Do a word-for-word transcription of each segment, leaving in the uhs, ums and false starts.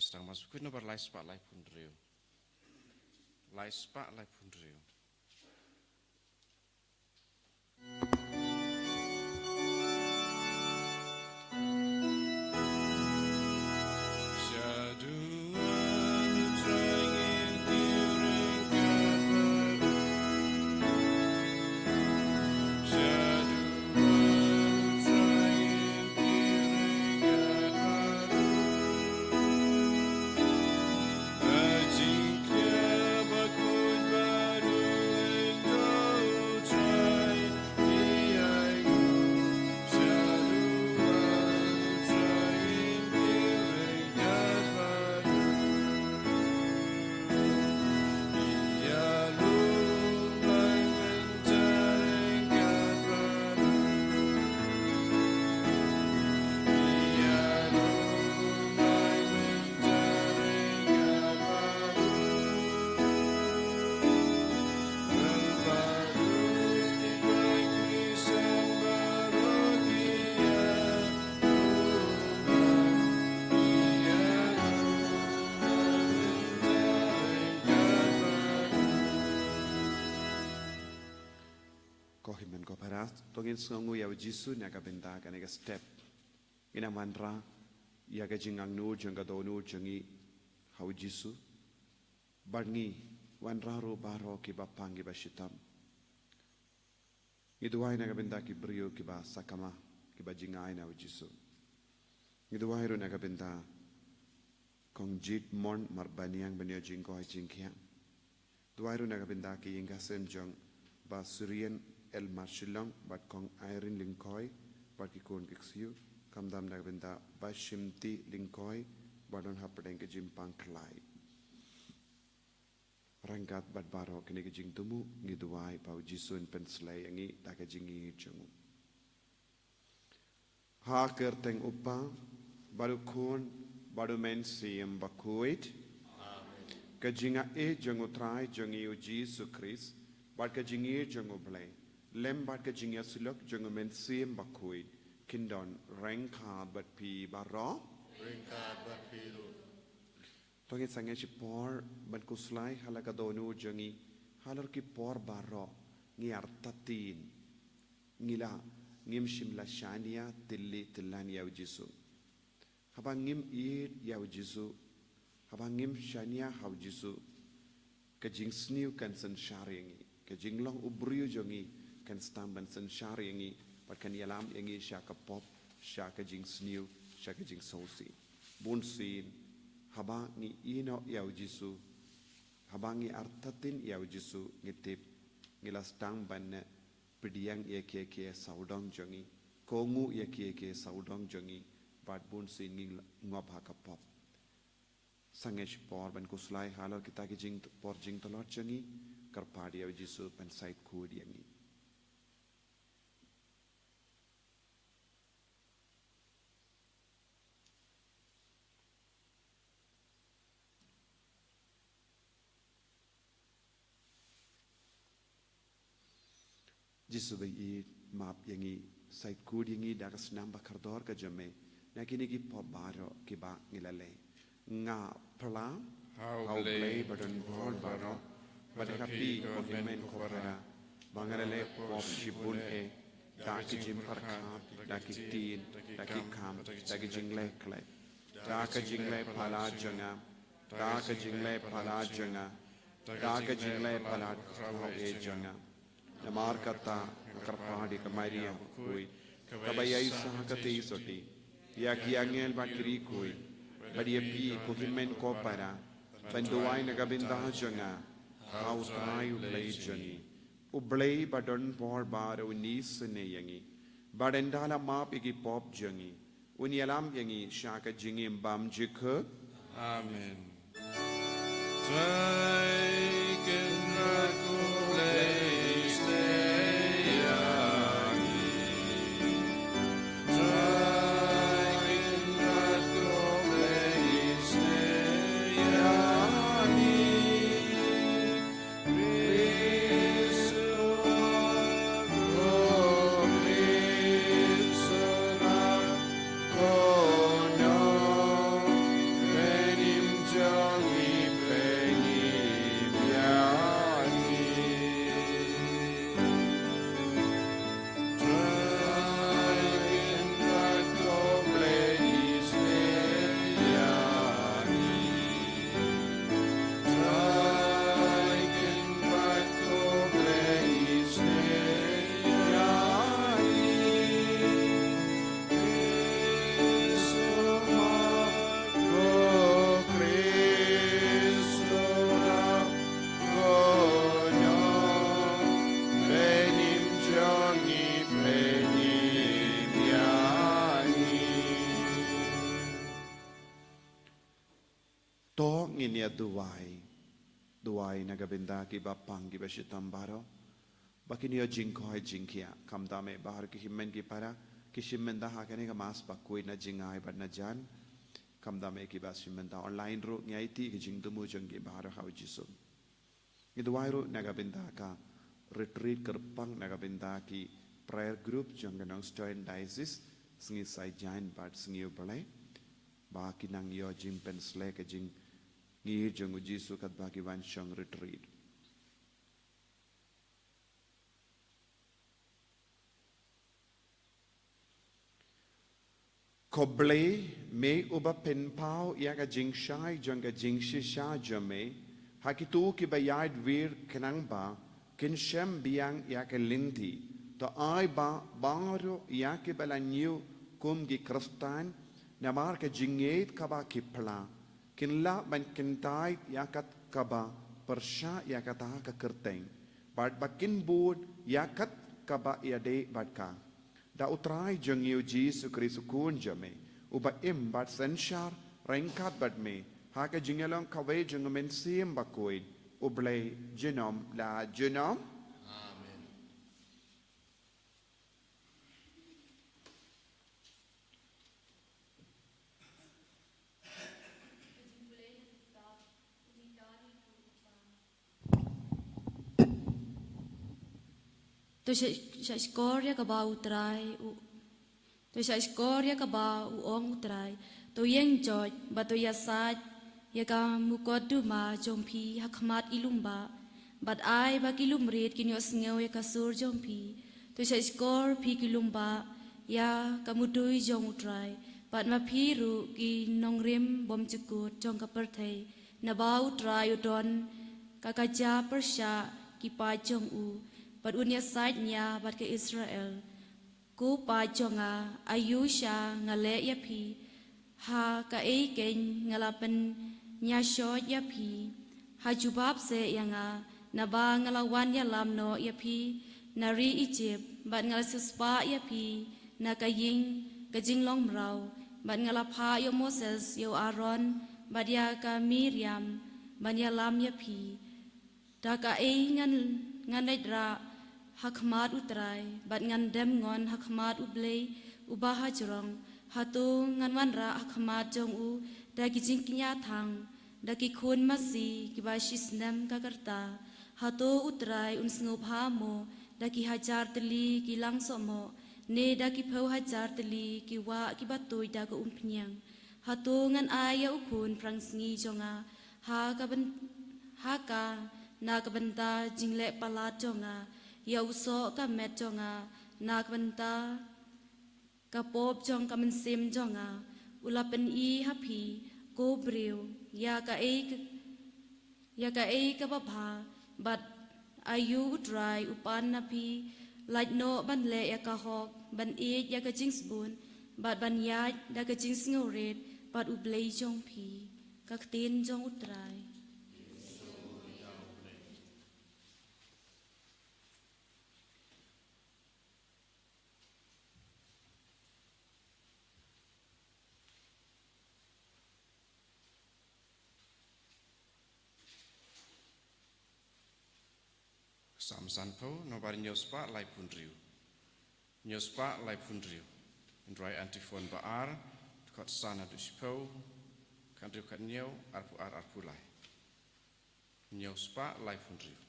Sdang Mass ba khuid, nombar lai spah laiphew hynriew. Lai spah laiphew hynriew. Ko hynmen ko para, to ngin sngewnguh ïa u Jisu na ka bynta kane ka step. Ngin ym wanrah ïa ka jingangnud jong ka dohnud jong ngi ha u Jisu. Bad ngi wanrah ruh baroh kiba pang kiba shitom. Ngi duwai na ka bynta ki briew kiba sakma, kiba jngai na u Jisu. Ngi duwai ruh na ka bynta Kong Jit Mon Marbaniang ban ïoh jingkoit jingkhiah. Duwai ruh na ka bynta ki ïing ki sem jong Bah Surien L Marshillong bad Kong Irene Lyngkhoi bad ki khun ki ksiew. Khamtam na ka bynta Bah Shimti Lyngkhoi bad don hapdeng ka jingpang khlaiñ. Ryngkat bad baroh kine ki jingthmu ngi duwai ba u Jisu un pynsleh ïa ngi da ka jingïeit jong u. Ha ka kyrteng u Kpa, bad u Khun, bad u Mynsiem Bakhuid. Amen. Ka jingïeit jong u Trai jong ngi u Jisu Khrist, bad ka jingïeit jong u Blei, lem bad ka jingïasyllok jong u Mynsiem Bakhuid, kin don ryngkat bad phi baroh. Ryngkat bad phi ruh. To ngin sangeh shipor ban khuslai ha la ka dohnud jong ngi, halor ki por baroh ngi artatien. Ngi la, ngim shym la shaniah tylli tyllan ïa u Jisu. Haba ngim ïeit ïa u Jisu, haba ngim shaniah ha u Jisu, ka jingsniew kan synshar ïa ngi. Ka jinglong u briew jong ngi kan sdang ban synshar ïa ngi, bad kan ïalam ïa ngi sha ka pop, sha ka jingsniew, sha ka jingsngewsih. Bunsien, haba ngi ïehnoh ïa u Jisu, haba ngi artatien ïa u Jisu, ngi tip, ngi la sdang ban pdiang ïa kiei kiei sawdong jong ngi, kohnguh ïa kiei kiei sawdong jong ngi, bad bunsien ngi ngop ha ka pop. Sangeh shipor ban khuslai halor kita ki jing, por jingtlot jong ngi, kyrpad ïa u Jisu ban shait khuid ïa ngi. Jisu ba ïeit, map ïa ngi, shait khuid ïa ngi da ka snam ba kordor ka jong me na kine ki pop baroh kiba ngi la leh. Nga phla ha u Blei ba don bor baroh, bad ha phi ko hynmen ko para, ba nga la leh pop shibun eh, da ki jingpyrkhat, da ki ktien, da ki kam, da ki jingleh khleh, da ka jingleh palat jong nga, da ka jingleh palat jong nga, da ka jingleh palat khraw eh jong nga. Namar kata, nga kyrpad ïa ka Maria bakhuid, kaba ïaisah ha ka theisotti, ïa ki angel bad ki riewkhuid, bad ïa phi ko hynmen ko para, ban duwai na ka bynta jong nga ha u Trai u Blei jong ngi. U Blei ba don bor baroh un isynei ïa ngi, bad ynda la map ïa ki pop jong ngi, un ïalam ïa ngi sha ka jingim bymjukut. Amen. Trai Kynrad ko Blei isynei ïa ngi. Trai Kynrad ko Blei isynei ïa ngi. To ngin ïa duwai. Duwai na ka bynta ki bapang ki bashitom baroh. Ba kin ïoh jingkoit jingkhiah. Khamtam eh baroh ki hynmen ki para, ki shim bynta ha kane ka Mass bakhuid na jingai bad na jan. Khamtam eh ki ba shim bynta online ruh, ngi aiti ki jingthmu jong ki baroh ha u Jisu. Ngi duwai ruh na ka bynta ka retreat kyrpang na ka bynta ki prayer group jong ka Nongstoiñ Diocese, sngi Saitjaiñ bad sngi U Blei. Ba kin nang ïoh jingpynsleh ka jingïeit jong u Jisu katba ki wan shong retreat. Khublei me uba pynpaw ïa ka jingshai jong ka jingshisha jong me ha kito kiba ïaid wir khnang ba kin shem biang ïa ka lynti. To ai ba baroh ïa kiba la ñiew kum ki Khristan namar ka jingïeit kaba ki phla kin lah ban kyntait ïa kat kaba pyrshah ïa kata ka kyrteng bad ba kin bud ïa kat kaba ïadei bad ka. Da U Trai jong ngi U Jisu Khrist U Khun jong me, uba im bad synshar ryngkat bad me ha ka jingïalong kawei jong U Mynsiem Bakhuid, U Blei junom la junom. Amen. To sha-, shah shkor ïa kaba U Trai u, to shah shkor ïa kaba u ong U Trai. To ïeng joit bad to ïasaid ïa ka mukotduma jong phi ha khmat ki lyngba, bad ai ba ki lymrit kin ïohsngew ïa ka sur jong phi. To shah shkor phi ki lyngba ïa ka mudui jong U Trai, bad ma phi ruh ki nongrim bymjukut jong ka pyrthei. Naba U Trai u don ka kaja pyrshah ki paid jong u, bad un ïasaid nia bad ka Israel. Ko paid jong nga, aïu sha nga leh ïa phi? Ha kaei keiñ nga la pynïashoit ïa phi? Ha jubab seh ïa nga, naba nga la wan ïalam noh ïa phi na ri Ijipt, bad nga la siewspah ïa phi na ka ïing ka jinglong mraw, bad nga la phah ïa u Moses, ïa u Aaron, bad ïa ka Miriam ban ïalam ïa phi. Da kaei ngan, ngan leit rah ha khmat U Trai, bad ngan dem ngon ha khmat U Blei uba hajrong? Hato ngan wanrah ha khmat jong u da ki jingkñia thang, da ki khun masi kiba shisnem ka rta? Hato U Trai un sngewbha mo da ki hajar tylli ki langsohmoh, ne da ki phew hajar tylli ki wah kiba tuid da ka umphniang? Hato ngan ai ïa u khun phrangsngi jong nga ha ka byn-, ha ka na ka bynta jingleh palat jong nga, ïa u soh ka met jong nga na ka bynta ka pop jong ka mynsiem jong nga? U la pyni ha phi, ko briew, ïa kaei ka, ïa kaei kaba bha, bad aïu U Trai u pan na phi? Lait noh ban leh ïa ka hok, ban ïeit ïa ka jingsbun, bad ban ïaid da ka jingsngewrit bad U Blei jong phi. Ka ktien jong U Trai. Salm sanphew, nombar hynñiew spah laiphew hynriew. Hynñiew spah laiphew hynriew. Hynriew antiphon ba ar, dkhot san haduh shiphew, khathynriew khathynñiew, arphew ar arphew lai. Hynñiew spah laiphew hynriew.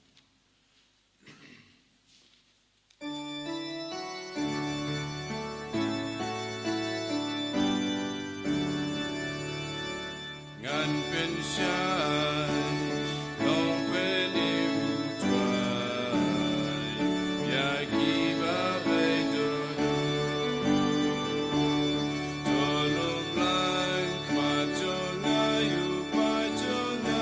Ngan pynshai, ngan pynïaid u Trai, ïa kiba beit duh duh. To lum lang khmat jong nga, ïa u paid jong nga.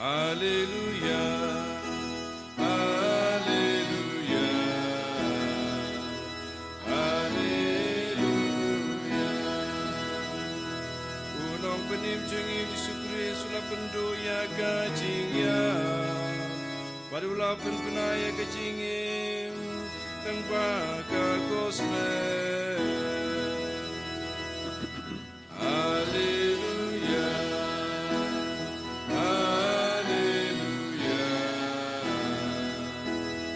Haleluya. Haleluya. Haleluya. U Nongpynim jong ngi Jisu Khrist u la pynduh ïa ka jingïap bad u la pynbna ïa ka jingim tang ba ka gospel. Haleluya. Haleluya.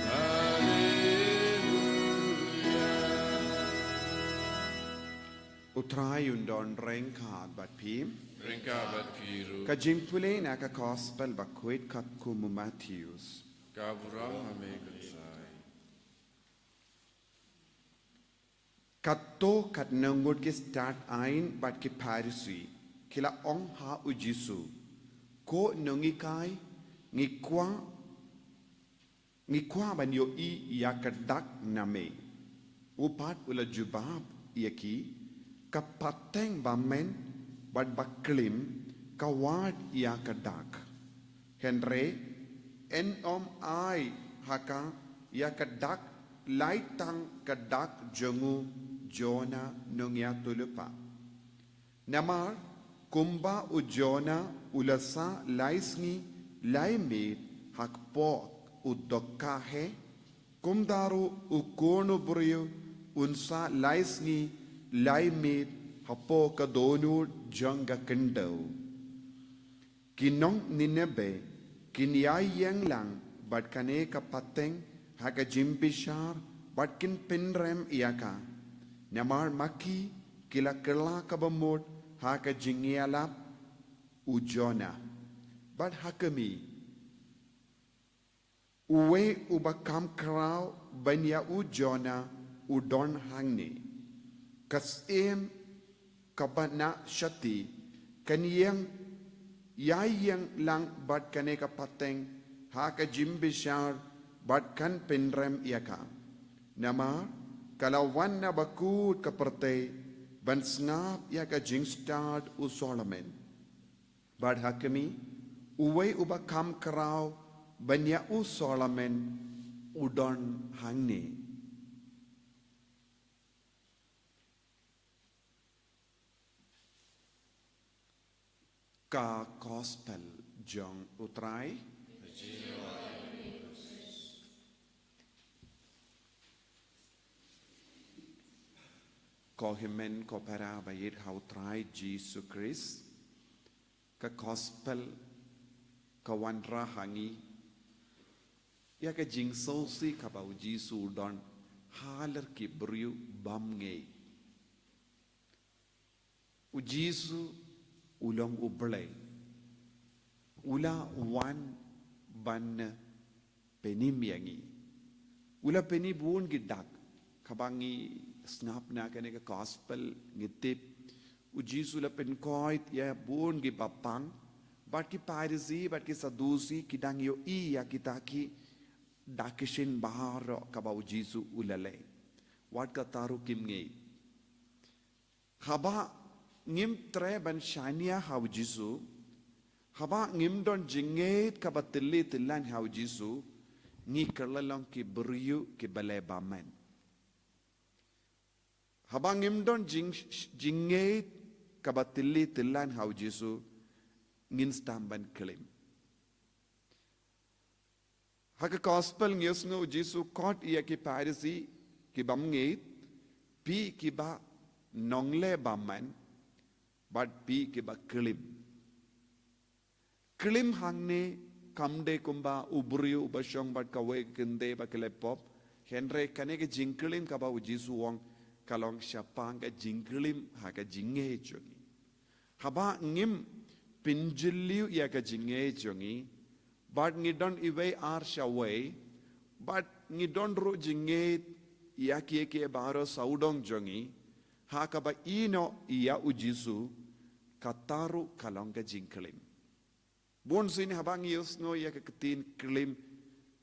Haleluya. U Trai un don ryngkat bad phi. Ryngkat bad phi ruh. Ka jingpule na ka gospel ba khuid katkum u Mathaios. Ka burom ha me ko Trai. Katto katne ngut ki stad aiñ bad ki Pharisi ki la ong ha u Jisu, ko nonghikai, ngi kwah, ngi kwah ban ïohi ïa ka dak na me. U pat u la jubab ïa ki, ka pateng ba men bad ba klim ka wad ïa ka dak. Hynrei yn ym ai ha ka ïa ka dak, lai tang ka dak jong u Jona nongïathuhlypa. Namar kumba u Jona u la sah lai sngi lai miet ha kpoh u dohkha heh, kumta ruh u Khun u briew un sah lai sngi lai miet hapoh ka dohnud jong ka khyndew. Ki nong Nineveh kin ïaïeng lang bad kane ka pateng ha ka jingbishar bad kin pynrem ïa ka. Namar ma ki ki la kylla kaba mut ha ka jingïalap u Jona. Bad ha khmih, uwei uba kham khraw ban ïa u Jona u don hangne. Ka syiem kaba na shati kan ïeng, ïaïeng lang bad kane ka pateng ha ka jingbishar bad kan pynrem ïa ka. Namar ka la wan na bakut ka pyrthei ban sngap ïa ka jingstad u Solomon. Bad ha khmih, uwei uba kham khraw ban ïa u Solomon u don hangne. Ka gospel jong u Trai. Ko hynmen ko para ba ïeit ha u Trai Jisu Khrist. Ka gospel ka wanrah ha ngi ïa ka jingsngewsih kaba u Jisu u don halor ki briew bymngeit. U Jisu u long u Blei. U la wan ban pynim ïa ngi. U la pyni bun ki dak, kaba ngi sngap na kane ka gospel ngi tip. U Jisu u la pynkoit ïa bun ki bapang, bad ki Pharisi, bad ki Sadusi, ki dang ïohi ïa kita ki dak ki shin baroh kaba u Jisu u la leh. Wat kata ruh kim ngeit. Haba ngim treh ban shaniah ha u Jisu, haba ngim don jingngeit kaba tylli tyllan ha u Jisu, ngi kylla long ki briew kiba leh bymman. Haba ngim don jing, jingngeit kaba tylli tyllan ha u Jisu, ngin sdang ban klim. Ha ka gospel ngi ïohsngew u Jisu u khot ïa ki Pharisi ki bymngeit, phi kiba nongleh bymman, bad phi kiba klim. Klim hangne kam dei kumba u briew uba shong bad kawei ka kynthei ba ki leh pop, hynrei kane ka jingklim kaba u Jisu u ong ka long shaphang ka jingklim ha ka jingngeit jong ngi. Haba ngim pynjylliew ïa ka jingngeit jong ngi, bad ngi don iwei ar shawei, bad ngi don ruh jingngeit ïa kiei kiei baroh sawdong jong ngi, ha kaba ïehnoh ïa u Jisu, kata ruh ka long ka jingklim. Bun sien haba ngi ïohsngew ïa ka ktien klim,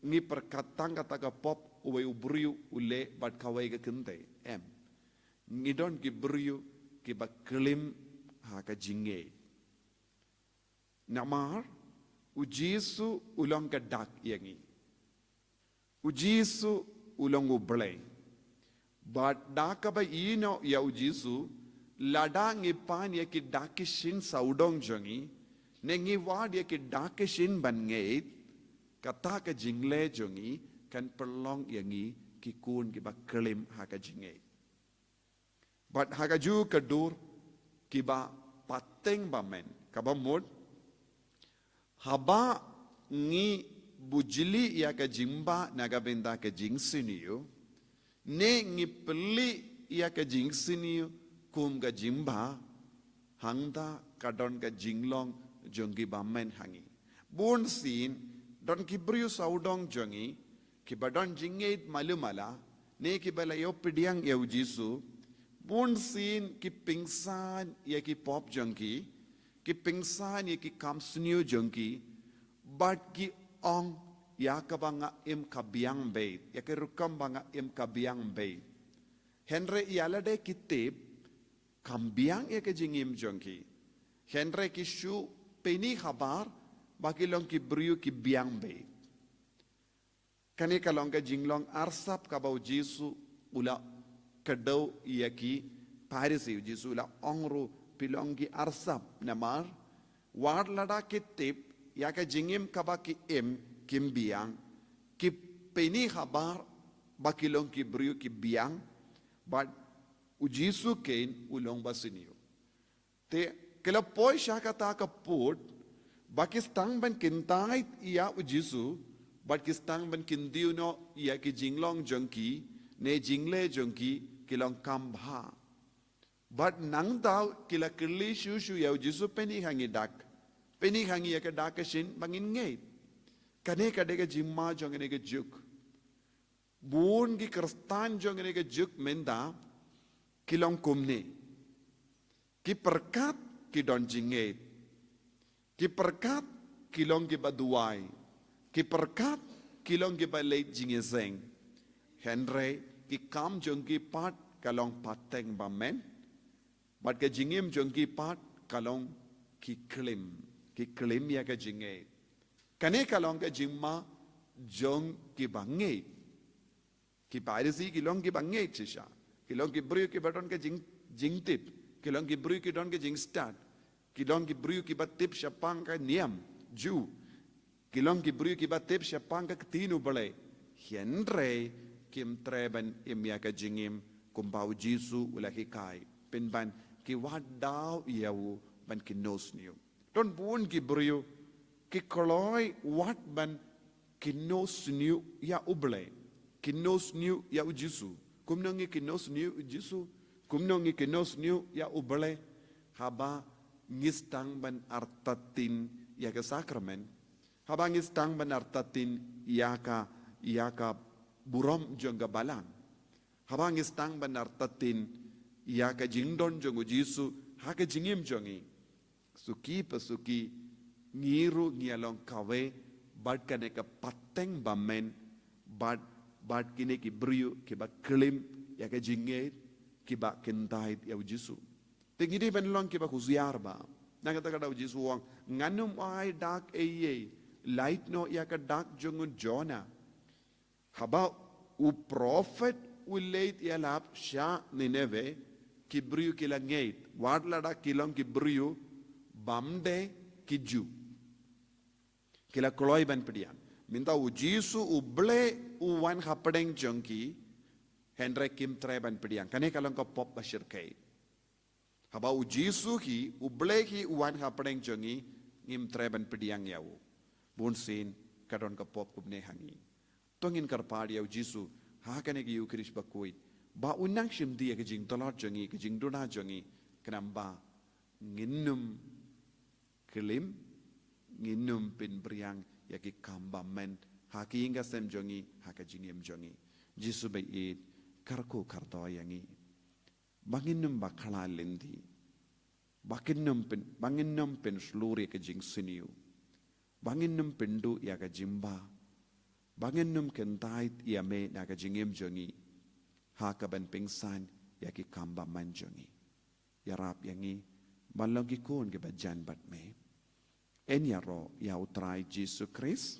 ngi pyrkhat tang kata ka pop, uwei u briew u leh bad kawei ka kynthei. Em. Ngi don ki briew kiba klim ha ka jingngeit. Namar U Jisu u long ka dak ïa ngi. U Jisu u long U Blei. Bad da kaba ïehnoh ïa U Jisu, lada ngi pan ïa ki dak ki shin sawdong jong ngi, ne ngi wad ïa ki dak ki shin ban ngeit, kata ka jingleh jong ngi kan pynlong ïa ngi ki khun kiba klim ha ka jingngeit. Bad ha kajuh ka dur kiba pateng bymmen, kaba mut, haba ngi bujli ïa ka jingbah na ka bynta ka jingsniew, ne ngi plie ïa ka jingsniew kum ka jingbah, hangta ka don ka jinglong jong ki bymmen ha ngi. Bun sien, don ki briew sawdong jong ngi, kiba don jingngeit malu mala, ne kiba la ïoh pdiang ïa U Jisu, bun sien ki pynsan ïa ki pop jong ki, ki pynsan ïa ki kam sniew jong ki, bad ki ong ïa kaba nga im ka biang beit, ïa ka rukom ba nga im ka biang beit. Hynrei ïa lade ki tip, kam biang ïa ka jingim jong ki. Hynrei ki shu pyni habar, ba ki long ki briew ki biang beit. Kane ka long ka jinglong arsap kaba U Jisu u la kdew ïa ki Pharisi, U Jisu u la ong ruh phi long ki arsap namar, wat lada ki tip, ïa ka jingim kaba ki im, kim biang, ki pyni habar, ba ki long ki briew ki biang, bad U Jisu kein u long ba sniew. Te, ki la poi sha kata ka pud, ba ki sdang ban kyntait ïa U Jisu, bad ki sdang ban kyntiew noh ïa ki jinglong jong ki, ne jingleh jong ki, ki long kam bha. Bad nangta ki la kylli shuh shuh ïa U Jisu, pyni ha ngi dak. Pyni ha ngi ïa ka dak ka shin ba ngin ngeit. Kane ka dei ka jingma jong kane ka juk. Bun ki Khristan jong kane ka juk mynta, ki long kumne. Ki pyrkhat ki don jingngeit. Ki pyrkhat ki long kiba duwai. Ki pyrkhat ki long kiba leit jingïaseng. Hynrei ki kam jong ki pat ka long pateng bymmen. Bad ka jingim jong ki pat ka long ki klim. Ki klim ïa ka jingngeit. Kane ka long ka jingma jong kiba ngeit. Ki Pharisi ki long kiba ngeit shisha. Ki long ki briew kiba don ka jing, jingtip. Ki long ki briew ki don ka jingstad. Ki long ki briew kiba tip shaphang ka niam Jiw. Ki long ki briew kiba tip shaphang ka ktien U Blei. Hynrei kim treh ban im ïa ka jingim kumba U Jisu u la hikai. Pynban ki wad daw ïa u ban kynnoh sniew. Don bun ki briew ki kloi wat ban kynnoh sniew ïa U Blei, kynnoh sniew ïa U Jisu. Kumno ngi kynnoh sniew U Jisu? Kumno ngi kynnoh sniew ïa U Blei? Haba ngi sdang ban artatien ïa ka sakramen. Haba ngi sdang ban artatien ïa ka, ïa ka burom jong ka balang. Haba ngi sdang ban artatien ïa ka jingdon jong U Jisu ha ka jingim jong ngi. Suki pa suki, ngi ruh ngi ïa long kawei bad kane ka pateng bymmen, bad, bad kine ki briew kiba klim ïa ka jingngeit, kiba kyntait ïa U Jisu. Te ngi dei ban long kiba husiar bha. Na kata ka daw U Jisu u ong, ngan ym ai dak ei ei lait noh ïa ka dak jong u Jonah. Haba u prophet u leit ïalap sha Nineveh, ki briew ki la ngeit, wat lada ki long ki briew bym dei ki Jiw. Ki la kloi ban pdiang. Mynta U Jisu U Blei u wan hapdeng jong ki, hynrei kim treh ban pdiang. Kane ka long ka pop ba shyrkhei. Haba U Jisu hi, U Blei hi u wan hapdeng jong ngi, ngim treh ban pdiang ïa u. Bun sien ka don ka pop kumne ha ngi. To ngin kyrpad ïa U Jisu ha kane ka Ïukharist bakhuid, ba un nang shim ïa ka jingtlot jong ngi, ka jingduna jong ngi, khnang ba ngin ym klim, ngin ym pynphriang ïa ki kam bymmen ha ka ïing ka sem jong ngi, ha ka jingim jong ngi. Jisu ba ïeit, kyrkhu kyrdoh ïa ngi. Ba ngin ym bakla lynti. Ba ngin ym pyn, ba ngin ym pynshlur ïa ka jingsniew. Ba ngin ym pynduh ïa ka jingbha. Ba ngin ym kyntait ïa me na ka jingim jong ngi, ha kaban pynksan ïa ki kam bymmen jong ngi. Ïarap ïa ngi ban long ki khun kiba jan bad me. Yn ïaroh ïa U Trai Jisu Khrist.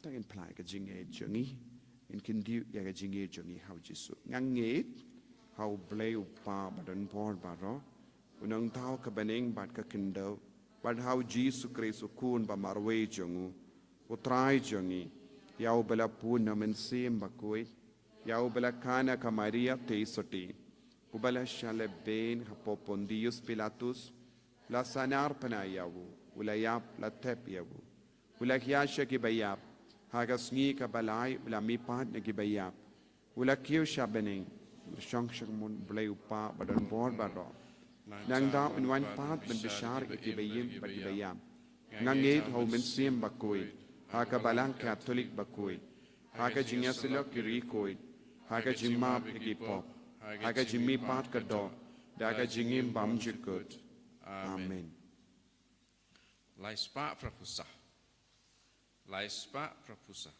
Tang yn phla ïa ka jingngeit jong ngi. Yn kyntiew ïa ka jingngeit jong ngi ha U Jisu. Nga ngeit ha U Blei U Kpa badonbor baroh, U Nongthaw ka bneng bad ka khyndew, bad ha U Jisu Khrist U Khun ba marwei jong U, U Trai jong ngi, ïa uba la pun na U Mynsiem Bakhuid, ïa uba la khana ka Maria Theisotti, uba la shah leh beiñ hapoh Pontius Pilatus, la sahnarphna ïa U, U la ïap, la thep ïa U, U la khia sha ki baïap, ha ka sngi kaba lai U la mihpat na ki baïap, U la kiew sha bneng, U la shong sha kynmun U Blei U Kpa badonbor baroh. Nangta Un wan pat ban bishar ïa ki baïing bad ki baïap. Nga ngeit ha U Mynsiem Bakhuid, ha ka Balang Katholik bakhuid, ha ka jingïasyllok ki riewkhuid, ha ka jingmap ïa ki pop, ha ka jingmihpat ka doh, da ka jingim bymjukut. Amen. Lai spah phra phew saw. Lai spah phra phew saw.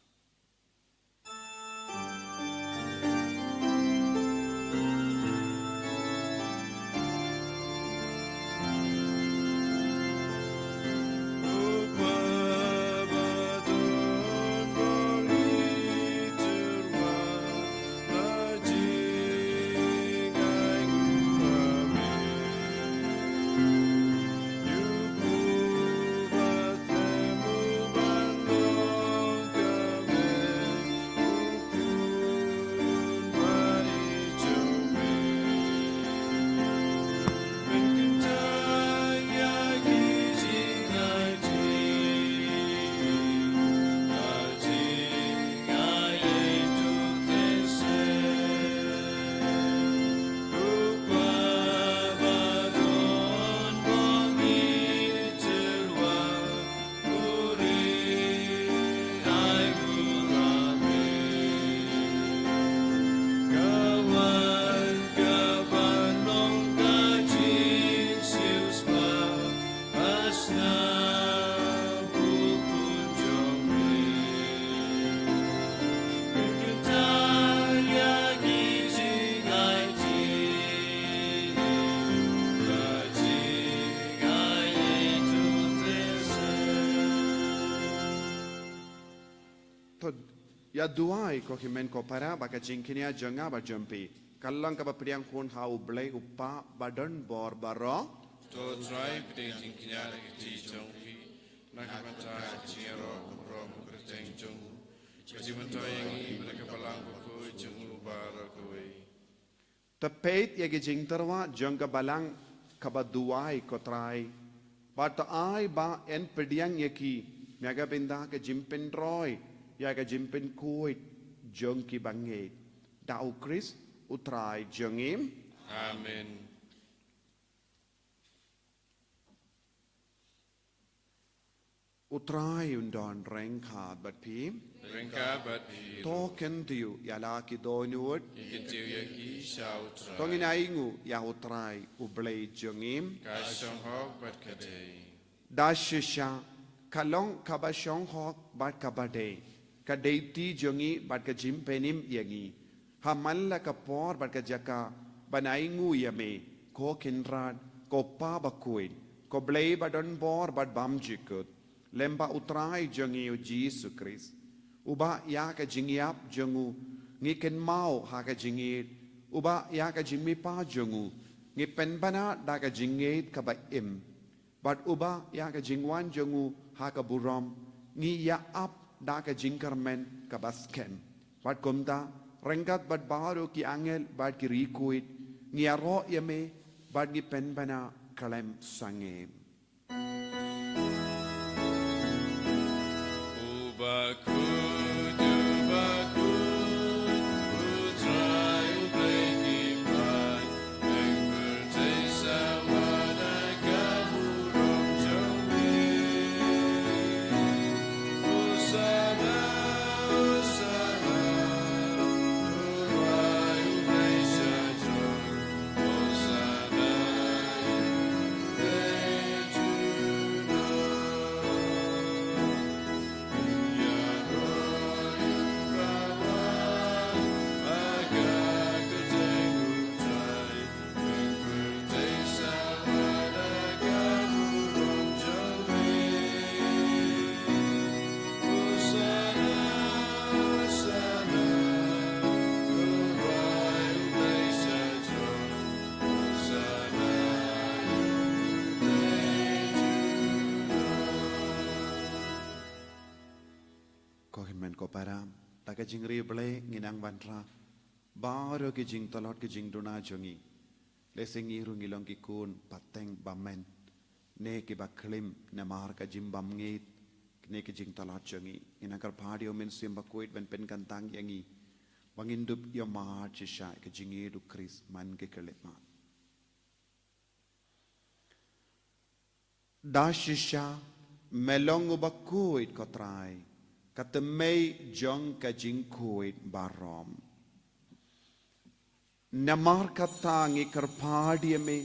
To ïa duwai ko hynmen ko para ba ka jingkñia jong nga bad jong phi kan long kaba pdiang hun ha U Blei U Kpa badonbor baroh. To Trai, pdiang jingkñia na ka kti jong phi, na ka bynta ka jingïaroh baroh ka kyrteng jong U, ka jingmyntoi ïa ngi na ka Balang Bakhuid jong U baroh kawei. To peit ïa ki jingtyrwa jong ka balang kaba duwai ko Trai. Bad to ai ba yn pdiang ïa ki na ka bynta ka jingpynroi ïa ka jingpynkhuid jong ki bangeit. Da U Khrist U Trai jong ngi. Amen. U Trai un don ryngkat bad phi. Ryngkat bad phi. To kyntiew ïa la ki dohnud. Ngi kyntiew ïa ki sha U Trai. To ngin ainguh ïa U Trai U Blei jong ngi. Ka shong hok bad ka dei. Da shisha, ka long kaba shong hok bad kaba dei. Ka dei kti jong ngi bad ka jingpynim ïa ngi. Ha man la ka por bad ka jaka ban ainguh ïa me, ko Kynrad, ko Pa Bakhuid, ko Blei badonbor bad bymjukut, lem bad U Trai jong ngi U Jisu Khrist. Uba ïa ka jingïap jong U ngi kynmaw ha ka jingïeit, uba ïa ka jingmihpat jong U ngi pynbna da ka jingïeit kaba im. Bad uba ïa ka jingwan jong U ha ka burom ngi ïa ap da ka jingkyrmen kaba skhem. Bad kumta, ryngkat bad baroh ki angel bad ki riewkhuid, ngi ïaroh ïa me bad ngi pynbna khlem sangeh. Ko para, da ka jingri Blei ngi nang ban tra baroh ki jingtlot ki jingduna jong ngi. Lehse ngi ruh ngi long ki khun pateng bymmen ne kiba klim namar ka jingbymngeit ne ki jingtlot jong ngi. Ngi nang kyrpad ïa u Mynsiem Bakhuid ban pynkyntang ïa ngi ba ngin dup ïa mar shisha ka jingïeit u Khrist man ki khyllipmat. Da shisha me long uba khuid ko Trai, ka tymmen jong ka jingkhuid baroh. Namar kata ngi kyrpad ïa me,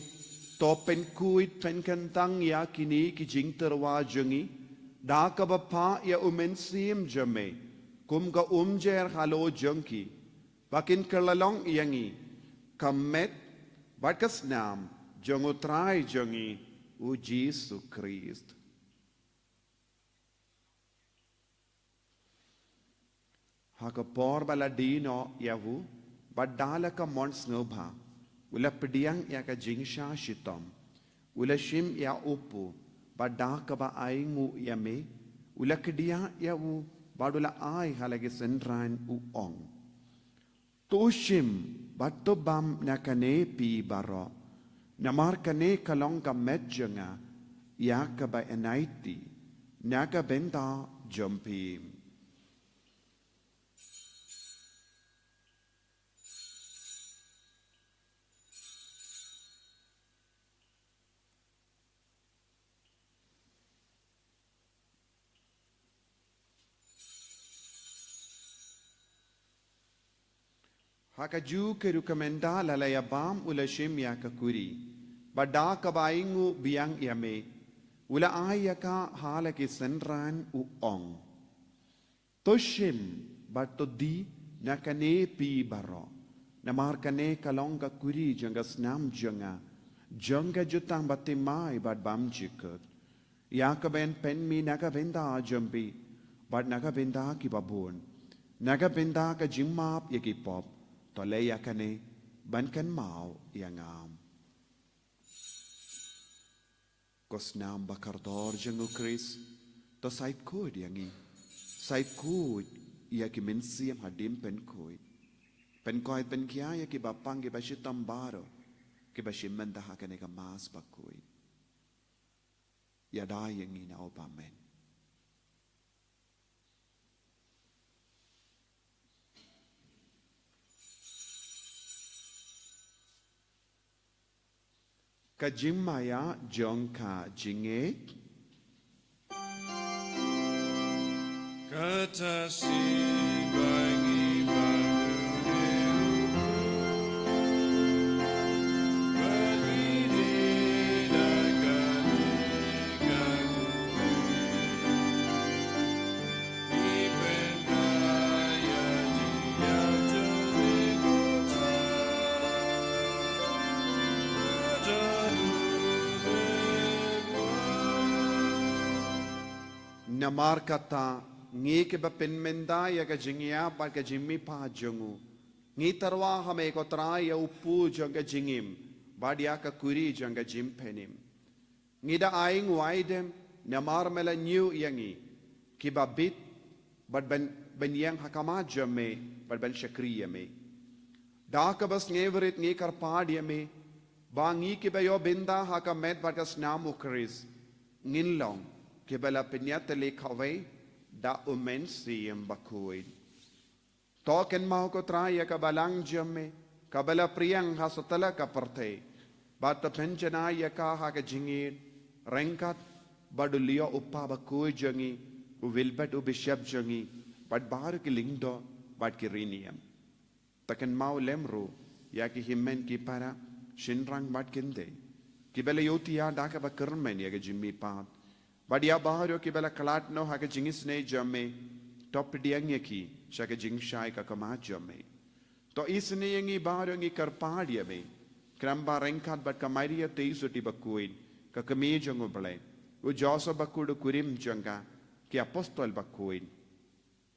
to pynkhuid pynkyntang ïa kine ki jingtyrwa jong ngi da kaba phah ïa u Mynsiem jong me kum ka umjer halor jong ki, ba kin kylla long ïa ngi ka met bad ka snam jong u Trai jong ngi u Jisu Khrist. Ha ka por ba la die noh ïa u, bad da la ka mon sngewbha, u la pdiang ïa ka jingshah shitom, u la shim ïa u pu, bad da kaba ainguh ïa me, u la kdiah ïa u, bad u la ai ha la ki synran u ong: To shim bad to bam na kane phi baroh, namar kane ka long ka met jong nga ïa kaba ïaid na ka bynta jong phi. Ha kajuh ka rukom ynda la la ïa bam u la shim ïa ka kuri, bad da kaba ainguh biang ïa me, u la ai ïa ka ha la ki synran u ong: To shim bad to die na kane phi baroh, namar kane ka long ka kuri jong ka snam jong nga, jong ka jutang bathymmai bad bymjukut, ïa kaba yn pynmih na ka bynta jong phi bad na ka bynta kiba bun, na ka bynta ka jingmap ïa ki pop. To leh ïa kane ban kynmaw ïa nga. Ko snam ba kordor jong u Khrist, to shait khuid ïa ngi. Shait khuid ïa ki mynsiem hadien pynkhuid. Pynkoit pynkhia ïa kiba pang kiba shitom baroh, kiba shim bynta ha kane ka Mass bakhuid. Ïada ïa ngi na u bymmen. Ka jingmaïa jong ka jingngeit. Kata si ba ngi ba Namar kata, ngi kiba pynmynta ïa ka jingïap bad ka jingmihpat jong u, ngi tyrwa ha me ko Trai ïa u pu jong ka jingim bad ïa ka kuri jong ka jingpynim. Ngi da ainguh aidem namar me la ñiew ïa ngi kiba bit bad ban, ban ïeng ha khmat jong me bad ban shakri ïa me. Da kaba sngewrit ngi kyrpad ïa me ba ngi kiba ïoh bynta ha ka met bad ka snam u Khrist ngin long kiba la pynïatylli kawei da u Mynsiem Bakhuid. To kynmaw ko Trai ïa ka balang jong me kaba la pdiang ha satlak ka pyrthei, bad to pynjanai ïa ka ha ka jingïeit, ryngkat bad u Leo u Kpa bakhuid jong ngi, u Wilbert u Bishop jong ngi, bad baroh ki lyngdoh bad ki riewniam. To kynmaw lem ruh ïa ki hynmen ki para, shynrang bad kynthei, kiba la ïohthiah da kaba kyrmen ïa ka jingmihpat, bad ïa baroh kiba la khlad noh ha ka jingisynei jong me, to pdiang ïa ki sha ka jingshai ka khmat jong me. To isynei ïa ngi baroh, ngi kyrpad ïa me, khnang ba ryngkat bad ka Maria Theisotti bakhuid, ka kmie jong u Blei, u Joseph bakhuid u kurim jong ka, ki apostol bakhuid,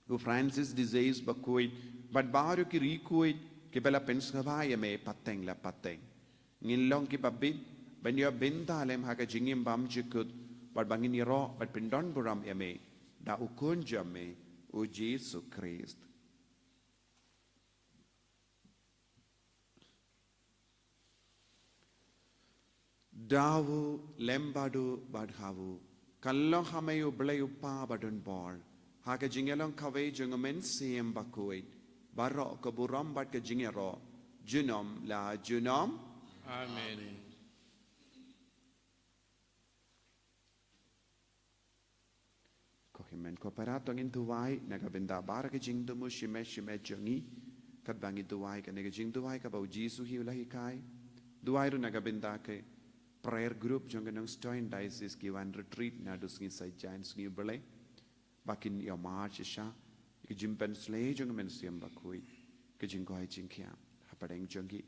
u Francis de Sales bakhuid, bad baroh ki riewkhuid kiba la pynsngewbha ïa me pateng la pateng, ngin long kiba bit ban ïoh bynta lem ha ka jingim bymjukut, bad ba ngin ïaroh bad pyndonburom ïa me da u Khun jong me, U Jisu Khrist. Da u lem bad u bad ha u, kan long ha me u Blei u Kpa badonbor, ha ka jingïalong kawei jong u Mynsiem Bakhuid, baroh ka burom bad ka jingïaroh, junom la junom. Amen. Ko hynmen ko para, to ngin duwai na ka bynta baroh ki jingthmu shimet shimet jong ngi. Katba ngi duwai kane ka jingduwai kaba u Jisu hi u la hikai, duwai ruh na ka bynta ki prayer group jong ka Nongstoiñ Diocese ki wan retreat naduh sngi Saitjaiñ Sngi U Blei, ba kin ïoh march shisha ïa ka jingpynsleh jong ka Mynsiem Bakhuid, ka jingkoit jingkhiah hapdeng jong ki.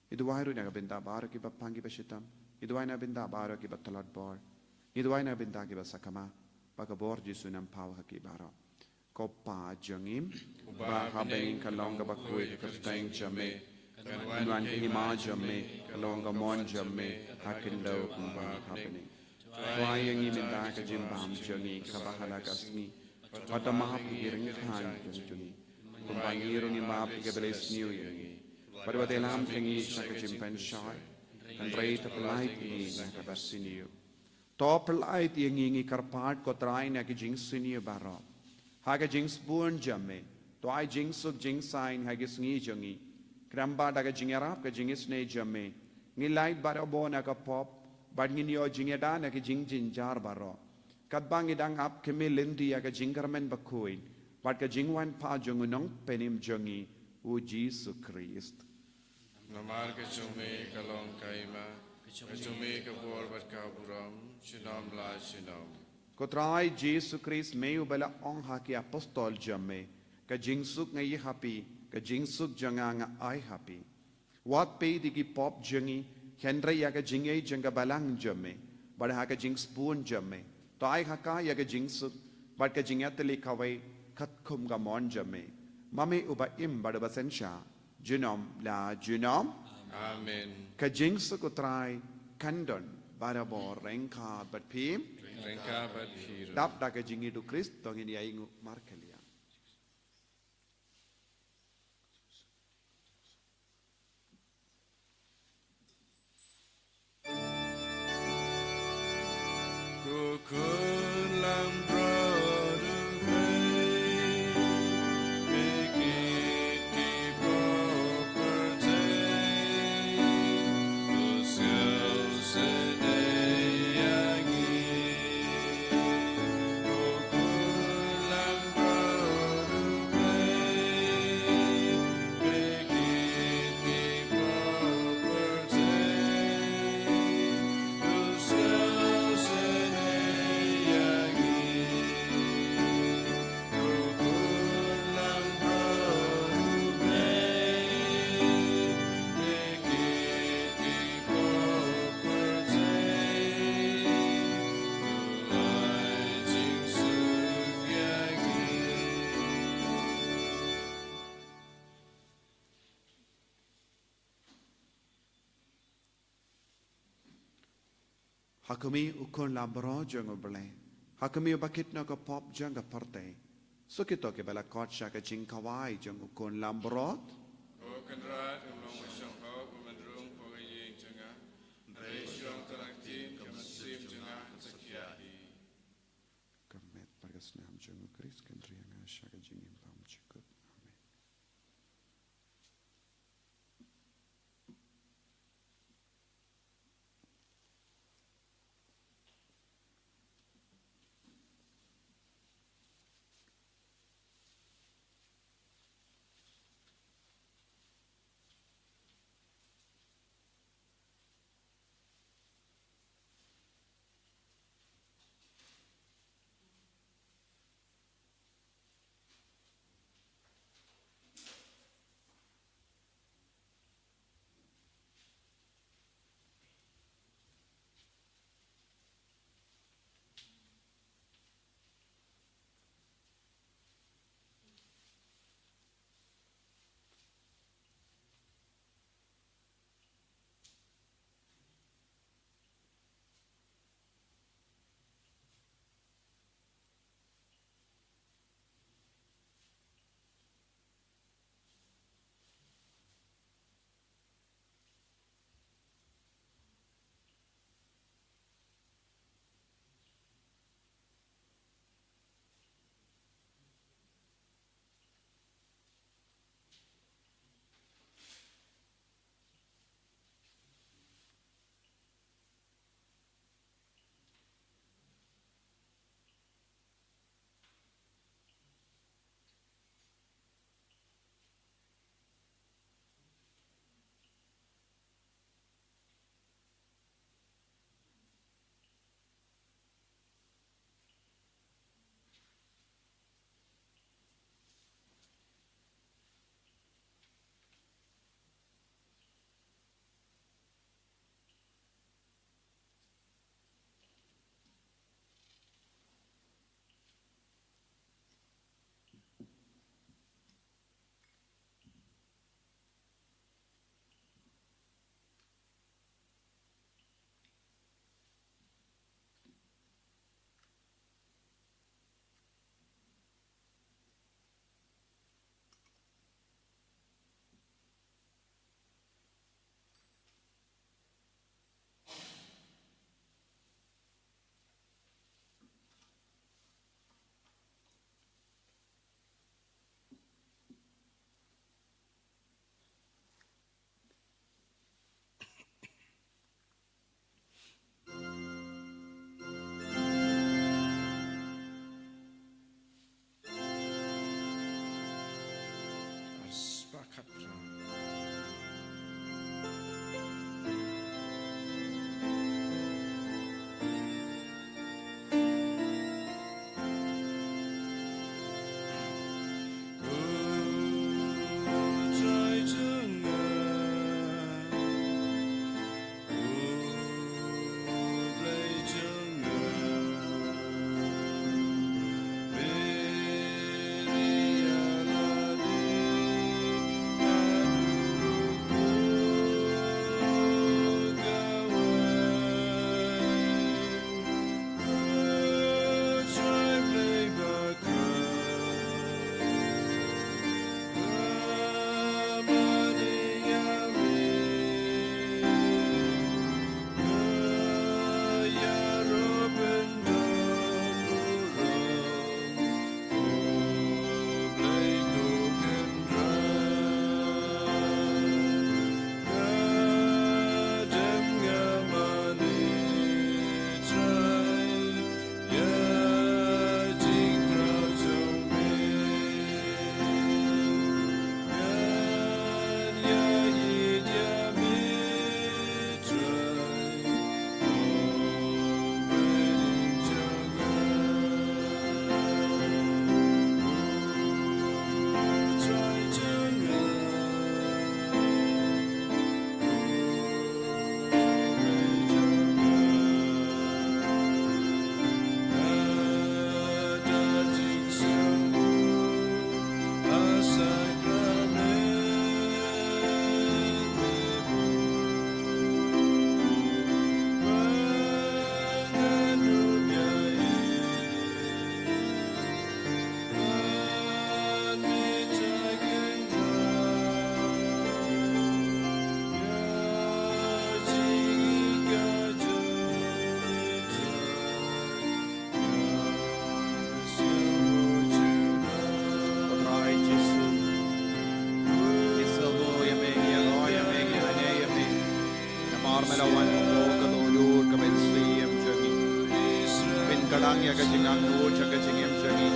Ngi duwai ruh na ka bynta baroh kiba pang kiba shitom. Ngi duwai na ka bynta baroh kiba tlot bor. Ngi duwai na ka bynta kiba sakma, ba ka bor Jisu un pynpaw ha ki baroh. Ko Pa jong ngi uba ha bneng, ka long kaba khuid ka kyrteng jong me. Kan wan ka hima jong me, ka long ka mon jong me ha khyndew kumba ha bneng. Pynshai ïa ngi mynta ka jingbam jong ngi kaba ha la ka sngi. Bad to map ïa ki ryngkat jong ngi, kumba ngi ruh ngi map ïa kiba la isniew ïa ngi. Bad wat ïalam ïa ngi sha ka jingpynshoi, hynrei to pyllait ïa ngi na kaba sniew. To pyllait ïa ngi, ngi kyrpad ko Trai, na ki jingsniew baroh. Ha ka jingsbun jong me, to ai jingsuk jingsaiñ ha ki sngi jong ngi. Khnang ba da ka jingïarap ka jingisynei jong me, ngin lait barabor na ka pop, bad ngin ïoh jingïada na ki jingjynjar baroh. Katba ngi dang ap khmih lynti ïa ka jingkyrmen bakhuid bad ka jingwan pat jong u Nongpynim jong ngi, u Jisu Khrist. Namar ka jong me ka long ka hima, ka jong me ka bor bad ka burom, junom la junom. Ko Trai Jisu Khrist, me uba la ong ha ki apostol jong me, ka jingsuk nga ïa ha phi, ka jingsuk jong nga nga ai ha phi. Wat peit ïa ki pop jong ngi, hynrei ïa ka jingïeit jong ka balang jong me. Bad ha ka jingsbun jong me, to ai ha ka ïa ka jingsuk bad ka jingïatylli kawei katkum ka mon jong me. Ma me uba im bad uba synshar, junom la junom. Amen. Ka jingsuk u Trai kan don barabor ryngkat bad phi. Ryngkat bad phi ruh. Dap da ka jingïeit u Khrist to ngin ïa ainguh markylliang. Ha khmih u khun lamroh jong u Blei, ha khmih uba kit noh ka pop jong ka pyrthei, suk ïa kito kiba la khot sha ka jingkhawai jong u khun lamroh. Ko Kynrad, ngam long ba shong hok, ba men rung hapoh ka ïing jong nga, hynrei shu ong tang ka ktien, ka mynsiem jong nga kan sa khiah hi. Ka met bad ka snam jong u Khrist kan ri ïa nga sha ka jingim bymjukut. Amen. la wan hapoh ka dohnud ka mynsiem jong ngi. Pynkhlaiñ ïa ka jingangnud jong ka jingim jong ngi.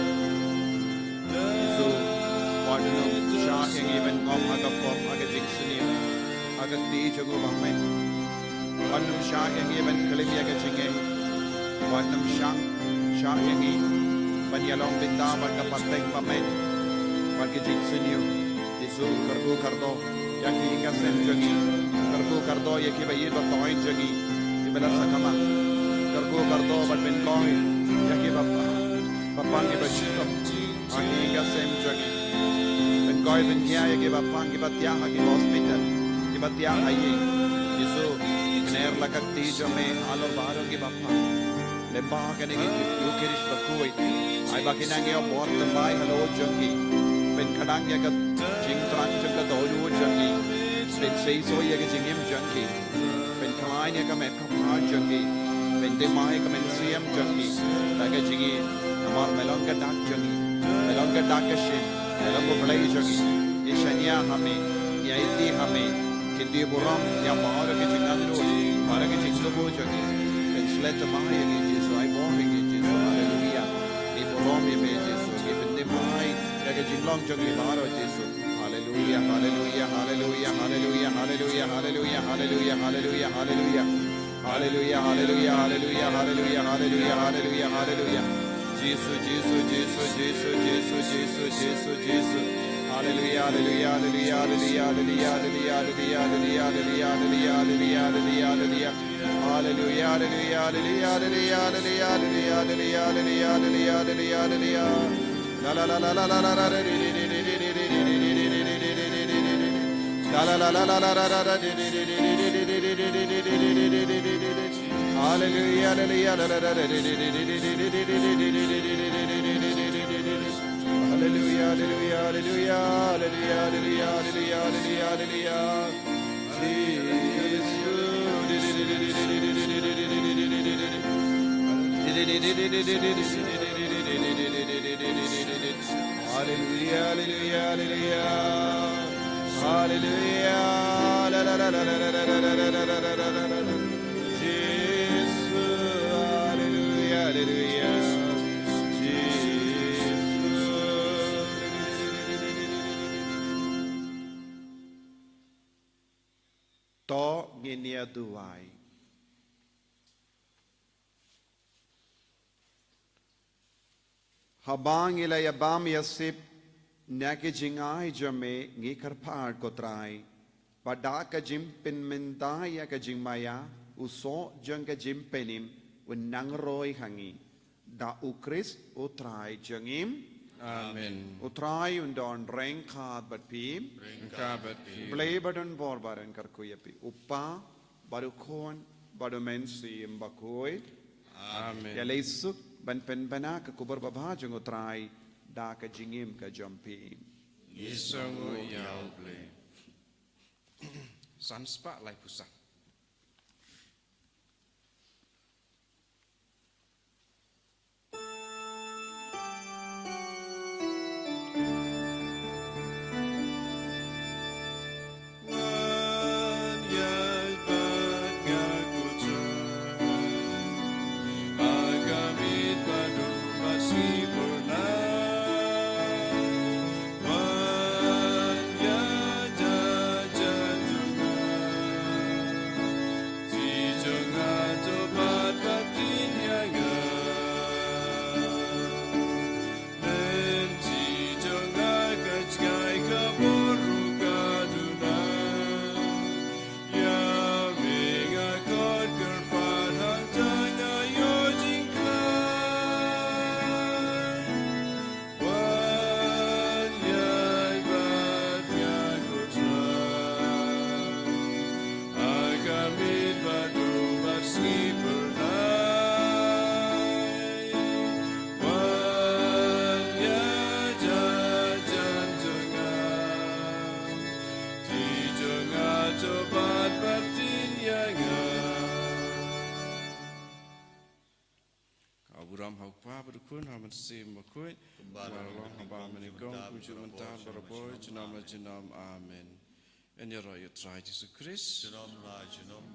Jisu, wat nym shah ïa ngi ban ngop ha ka pop, ha ka jingsniew, ha ka kti jong u bymman. Wat nym shah ïa ngi ban klim ïa ka jingim. Wat nym shah, shah ïa ngi ban ïalong bynta bad ka pateng bymman, bad ka jingsniew. Jisu, kyrkhu kyrdoh ïa ki ïing ki sem jong ngi. Kyrkhu kyrdoh ïa kiba ïeit ba toit jong ngi, kiba la sakma. Kyrkhu kyrdoh bad pynkoi ïa kiba, ba pang kiba shitom ha ki ïing ki sem jong ngi. Pynkoi pynhiar ïa kiba pang, kiba thiah ha ki hospital, kiba thiah ha ïing. Jisu, kner la ka kti jong me halor baroh kiba pang. Lyngba kane ka Eucharist bakhuid, ai ba kin nang ïoh bor thymmai halor jong ki. Pynkhlaiñ ïa ka jingthrang jong ka dohnud jong ki. Pynseisoh ïa ka jingim jong ki. Pynkhlaiñ ïa ka met ka phad jong ki. Pynthymmai ïa ka mynsiem jong ki da ka jingim. Namar me long ka dak jong ngi, me long ka dak ka shim, me long U Blei jong ngi. Ngi shaniah ha me, ngi aiti ha me. Kyntu burom ïa baroh ki jingangnud, baroh ki jingthmu jong ngi. Pynshlur thymmai ïa ngi Jisu, ai bor ïa ngi Jisu. Haleluia. Ngi burom ïa me Jisu. Ngi pynthymmai ïa ka jinglong jong ngi baroh Jisu. Haleluia, haleluia, haleluia, haleluia, haleluia, haleluia, haleluia, haleluia. Haleluia, haleluia, haleluia, haleluia, haleluia, haleluia, haleluia. Jisu, Jisu, Jisu. Haleluia, haleluia, haleluia, haleluia, haleluia. Haleluia, haleluia, haleluia, haleluia, haleluia, haleluia. Haleluia, haleluia, haleluia, haleluia, haleluia, haleluia, haleluia, haleluia, haleluia. La la la la la la la la. La la la la la la la. Hallelujah, hallelujah, hallelujah, hallelujah, hallelujah, hallelujah, hallelujah, hallelujah, hallelujah, hallelujah, hallelujah, hallelujah, hallelujah, hallelujah, hallelujah. Jesus. Hallelujah, hallelujah, hallelujah. Hallelujah. La, la, la, la. Jesus, hallelujah, hallelujah. Jesus. To ngin ïa duwai. Haba ngi la ïa bam ïa sip na ki jingai jong me, ngi kyrpad ko Trai, ba da ka jingpynmynta ïa ka jingmaïa, u soh jong ka jingpynim un nang roi ha ngi. Da U Khrist U Trai jong ngi. Amen. U Trai un don ryngkat bad phi. Ryngkat bad phi. Blei ba don bor ba don kyrkhu ïa phi. U Kpa, bad U Khun, bad U Mynsiem Bakhuid. Amen. Ïa lei suk ban pynbna ka khubor babha jong U Trai da ka jingim ka jong phi. Ngi sngewnguh ïa U Blei. San spah laiphew san. Wan ïaid bad nga ko Trai, ha ka miet ba dum bad sngi phyrnai. Wan ïaid hajan jong nga, ti jong nga to bat bad tin ïa nga. Ka burom ha U Kpa bad U Khun ha U Mynsiem Bakhuid. Kumba la long haba mynnyngkong, kumjuh mynta, barabor, junom la junom. Amen. Yn ïaroh ïa U Trai Jisu Khrist. Junom la junom.